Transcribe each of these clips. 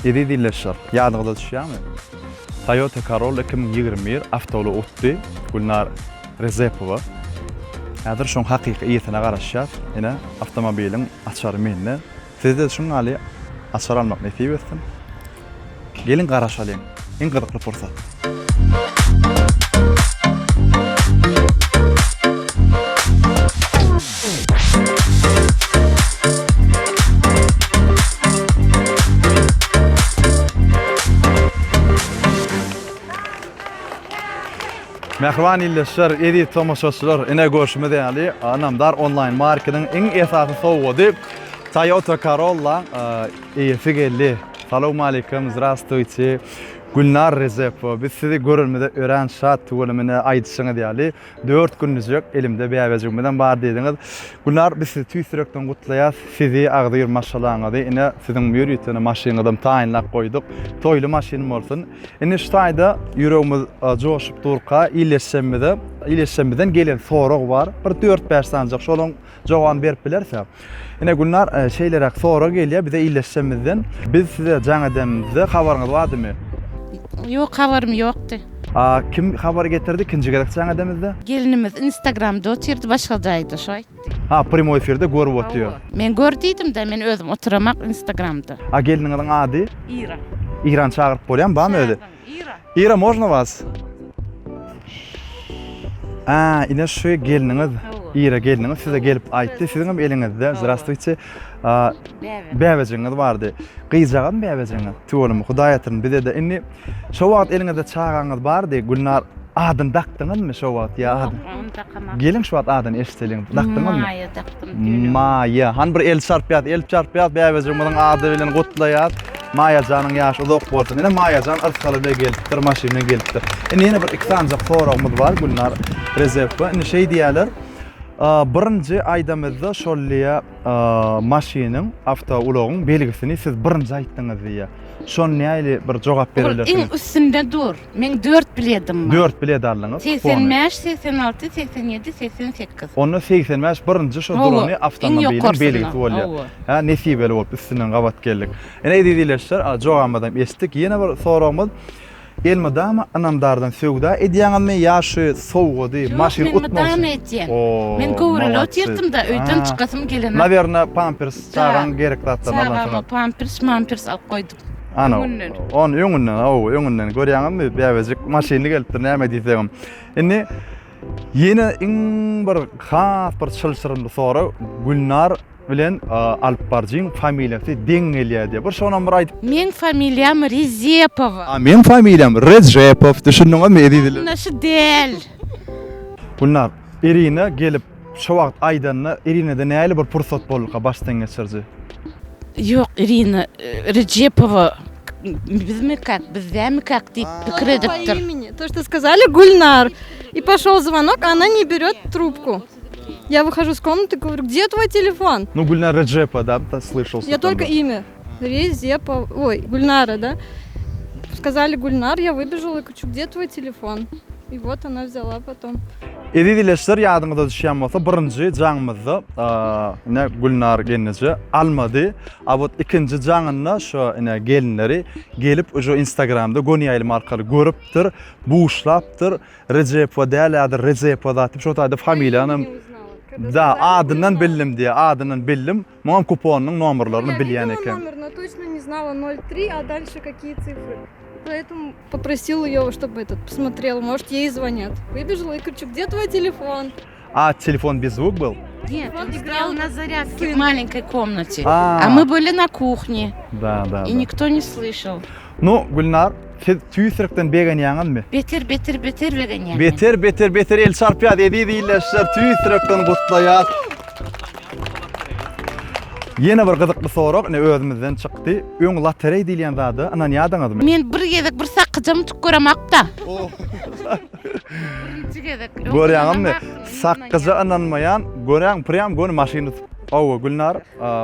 Eziz ildeşler, ýadyňyza düşýärmi? Toyota Corolla 2021 awtoulag utdy Gülnar Rezepowa. Häzir şoň hakyky eýesine garaşýas. Ine, awtomobiliň açary mende. Sizde şuň ýaly açar almak nesip etsin. Geliň garaşalyň. Iň gyzykly pursat. Mähriban ildeşler, eziz tomaşaçylar, ine görşümiz ýaly, Ynamdar onlaýn marketiň iň esasy sowgady Toyota Corolla eýesi geldi. Salowmalikim, zdrastwuyte. Gülnar Rejepowa, biz sizi görenimize örän şat, tüweleme ine aýdyşyňyz ýaly, Dört günlüjek elimde bäbejigimizem bar diýdiňiz. Gülnar biz sizi tüýs ýürekden gutlaýas. Sizi, agzybir maşgalaňyzy, ine siziň ýörite ine maşynyňyzam taýynlap goýduk. Toýly maşyn bolsun. Indi şu taýda ýüregimiz joşup durka ildeşjemize, ildeşjemizden gelen sorag bar. Bir dört-bäş sanyjak şolaň Jogabyny berip bileris-ä. Ine Gülnar, şeýleräk sorag gelýär bize ildeşjemizden. Biz size jaň edenimizde habaryňyz bardymy? Ýok, habarym ýokdy. A kim habar getirdi ikinji gezek jaň edemizde? Gelinimiz Instagramda otyrdy, başga jaýda, şo aýtdy. Ha, primoý efirde görüp otyr. Hawa. Men gör diýdim-de, men özüm oturamak Instagramda. A gelniňiziň ady? Ira. Irany çagyryp bolýamy, barmy özi? Ira. Ira, można was? A, ine şu gelniňiz, Ira gelniňiz size gelip aýtdy. Siziň hem eliňizde, zdrastwuyte, bäbejigiňiz bardy. Gyzjagazmy bäbejigiňiz? Tüweleme, Hudaý ýatyryn bize-de. Indi şo wagt eliňizde çagaňyz bardy, Gülnar, adyny dakdyňyzmy şo wagt ýa ady? Ýok, ony dakamok. Geliň şu wagt adyny eşideliň. Dakdyňyzmy? Maýa dakdym düýn. Maýa. Hany bir el çarpýas, el çarpýas, bäbejigimiziň ady bilen gutlaýas. Maýajanyň ýaşy uzak bolsun. Ine Maýajan yrsgaly bilen gelipdir, maşyn bilen gelipdir. Indi ýene bir iki sanyjak soragymyz bar Gülnar Rejepowa. Indi şeý diýýärler. Birinji aýdamyzda şol diýýär, maşynyň, awtoulagyň belgisini siz birinji aýtdyňyz diýýär. Şony nähili bir jogap Ol iň berelersiňiz? üstünde dur. Meň dört biledim bar. Dört bilet aldyňyz, kupony. 85, 86, 87, 88. Onda 85 birinji şo Hawa, durany iň awtomobiliň ýokarsynda, belgisi bolýar. hawa. Hä, nesibeli bolup üstünden gabat geldik. Ine eziz ildeşler, jogabymyzam eşitdik. Ýene bir soragymyz, elmydama ynamdardan söwda edýäňizmi ýa şu sowgady, Ýok, maşyn men utmak mydama üçin? edýän. Oo, Men göwreli molodцы. otyrdym-da, öýden Ha. çykasym gelenok. Nawerno, pampers, Da. çagaň gerek zatlaryny Çagama alansyňyz. pampers, mampers alyp goýdum. Ana, Öňünden. ony öňünden, hawa, öňünden. Görýäňizmi, bäbejik maşynly gelipdir, näme diýsegem. Indi ýene iň bir has bir çylşyrymly sorag, Gülnar bilen alyp baryjyň familiýasy deň gelýär diýýär. Bir şonam bir aýdyp. Meň familiýam Rezepowa. A meň familiýam Rejepow, düşündiňizmi eziz il. Şu däl. Gülnar, Irina gelip Şo wagt aýdanda Irinada nähili bir pursat bolduka başdan geçiriji? Ýok Irina Rejepowa bizmikak biz dälmikak diýip pikir edipdir. По имени. То, что сказали Гульнар. И пошел звонок, а она не берет трубку. Я выхожу с комнаты, говорю, где твой телефон? Ну Гульнар Реджепова, да, да, слышал. Я только имя. Резепова, ой, Гульнара, да? Сказали Гульнар, я выбежала и кричу, где твой телефон? И вот она взяла потом. Eziz ildeşler ýadyňyza düşýän bolsa birinji jaňymyzda ine Gülnar gelneje almady. A wot ikinji jaňynda şo ine gelinleri gelip uje Instagramda göni ýaýlym arkaly görüpdir, buşlapdyr. Rejepowa däl ýa-da Rejepowa zat diýip şo taýda familiýanam Da, adyndan bildim diýýär, adyndan bildim. Muňam kuponynyň nomerlerini bilýän eken. Номер, но точно не знала 03, а дальше какие цифры. Поэтому попросил ее, чтобы этот посмотрел, может, ей звонят. Выбежала и кричу, где твой телефон? А телефон без звук был? Нет, он стоял на зарядке в маленькой комнате. А. А мы были на кухне, Да, да, и да. никто не слышал. Nu, Gülnar, siz tüýs ýürekden begenýäňizmi? Beter, beter, beter begenýän. Beter, beter, beter el çarpýas, eziz ildeşler, tüýs ýürekden gutlaýas. Ýene bir gyzykly sorag, ine özümizden çykdy. Öň lotereý diýilýän zada ynanýardyňyzmy? Men bir gezek bir sakgyjam utup göremakda. Birinji gezek. Görýäňizmi? Sakgyja ynanmaýan, görýäň, prýam göni maşyn utup. Hawa, Gülnar,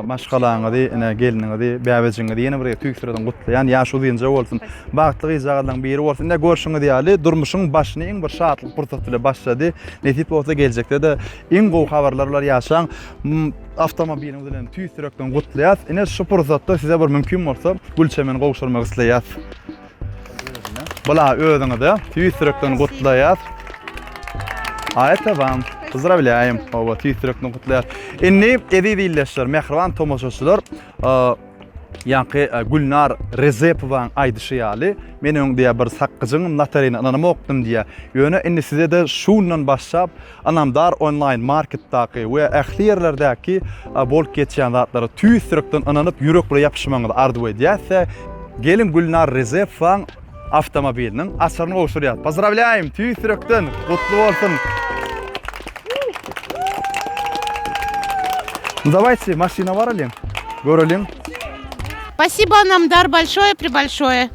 maşgalaňyzy, ine, gelniňizi, bäbejigiňizi ýene bir gezek tüýs ýürekden gutlaýan. Ýaşy uzynja bolsun. Bagtly gyzjagazlaryň biri bolsun. Ine, görşüňiz ýaly, durmuşyň başyny iň bir şatlyk pursat bilen başlady. Nesip bolsa, geljekde-de iň gowy habarlar bilen ýaşaň. Awtomobiliňiz bilen tüýs ýürekden gutlaýas. Ine, şu pursatda size bir mümkin bolsa, gül çemeni gowşurmak isleýäs. Bula özüňize tüýs ýürekden gutlaýas. A это вам. Pozdravlýaýym. Hawa, tüýs ýürekden gutlaýas. Indi eziz ildeşler, mähriban tomaşaçylar, ýaňky Gülnar Rezepowanyň aýdyşy ýaly, men öň diýýär bir sakgyjyň lotereýine ynanamokdym diýýär. Ýöne indi size-de şu günden başlap Ynamdar onlaýn marketdaky we ähli ýerlerdäki bolup geçýän zatlara tüýs ýürekden ynanyp ýürek bile ýapyşmagyňyzy arzuw edýäs-de, geliň Gülnar Rezepowaň awtomobiliniň açaryny gowşurýas. Pozdrawlýaýym tüýs ýürekden gutly bolsun. Nu dawajte maşyna baralyň. Göreliň. Spasibo Ynamdar большое пребольшое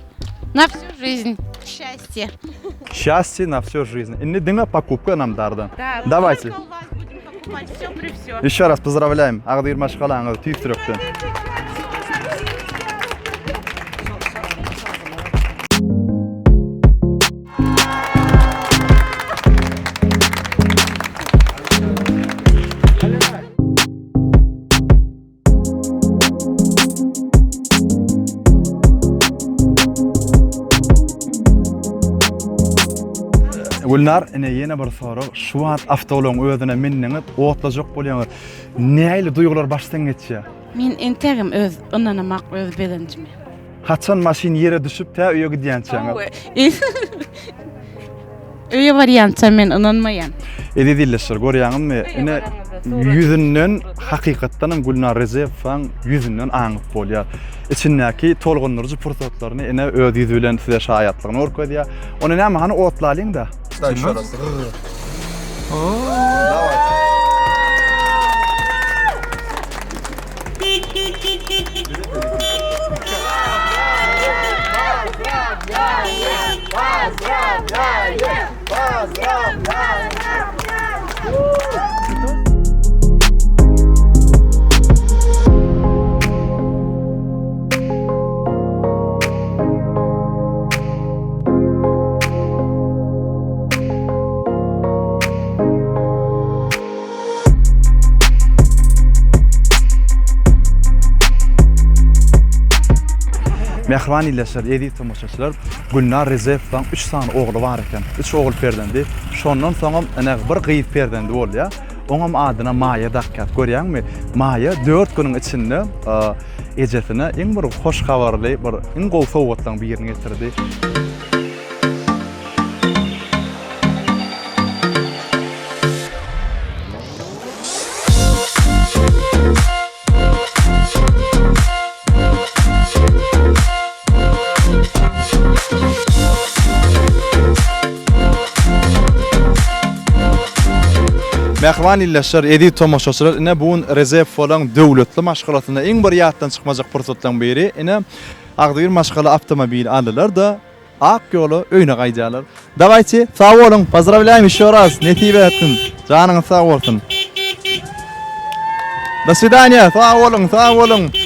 na всю жизнь счастье. Şassi na vsю жизнь. Indi diňe pokupka Ynamdardan. Dawajte. Только у вас будем покупать все при все. Еще раз pozdrawlýaým agzybir maşgalaňyzy tüýs ýürekden. Gülnar, ine ýene bir sorag. Şu wagt awtoulagyň özüne mindiňiz, otlajak bolýaňyz. Nähili duýgular başdan geçýär? Men entegem öz ynanamak öz begenjime. Haçan maşyn ýere düşüp tä öýe gidýänçäňiz? Öýe barýança men ynanmaýan. Eziz ildeşler görýäňizmi ine ýüzünden hakykatdanam Gülnar Rejepowaň ýüzünden aňyp bolýar. Içindäki tolgundyryjy pursatlaryny ine öz ýüzi bilen size şaýatlygyny görkezýär. Onda näme hany otlalyň-da. Mähriban ildeşler, eziz tomaşaçylar, Gülnar Rejepowaň üç sany ogly bar eken. Üç ogul perzendi. Şondan soňam ine bir gyz perzendi bolýar. Oňam adyna Maýa dakýar. Görýäňmi? Maýa dört günüň içinde ejesine iň bir hoş habarly bir iň gowy sowgatlaryň birini getirdi. Mähriban ildeşler, eziz tomaşaçylar, ine bu gün Rezepowlaryň döwletli maşgalasynda iň bir ýatdan çykmajak pursatlaryň biri, ine agzybir maşgala awtomobil aldylar-da, Ak ýola öýüne gaýdýarlar. Dawayçy sag boluň pozdrawlýaýym ýeşe raz nesip etsin janyňyz sag bolsun. Do swidaniýa sag boluň sag boluň.